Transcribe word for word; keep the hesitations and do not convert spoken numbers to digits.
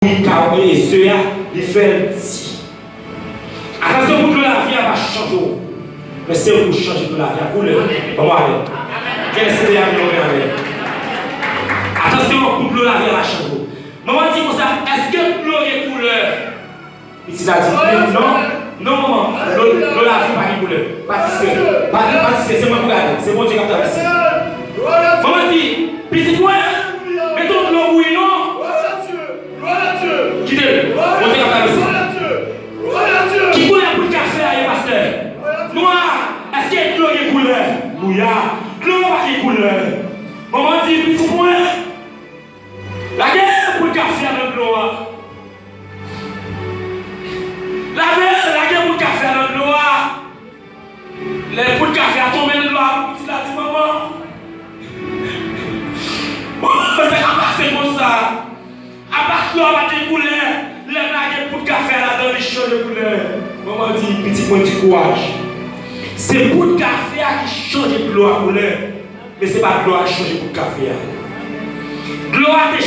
Wi, ka wè se a, li fè l di. Atansyon pou dlo lavi a pa chanje w. Men se ou k chanje dlo lavi a koulè. Ban mwen amèn. Kèlèske te a mwen amèn. Atansyon pou dlo lavi a pa chanje w. Manman di konsa, èske dlo gen koulè? Pitit la di, non, non, manman, dlo, dlo lavi pa gen koulè. Pa diskrè. Pa, pa diskrè, se mwen pou gade. Se Bondye k ap travèse. Manman di, pitit mwen, mete yon dlo bouyi non. Kite l. Bondye k ap travèse. Ki koulè poud kafe a ye, pastè? Nwa. Èske dlo gen koulè? Wi a. Dlo pa gen koulè. Manman di, pitit mwen, lage poud kafe a nan dlo a. Lave, lage poud kafe a nan dlo a. Lè poud kafe a tonbe nan dlo a, pitit la di, manman, manman, sa ka pase konsa. Apa dlo a pa gen koulè, lè m lage poud kafe a ladan, li chanje koulè. Manman di, pitit mwen, di kouraj. Se poud kafe a ki chanje dlo a koulè, men se pa dlo a ki chanje poud kafe a. Dlo a te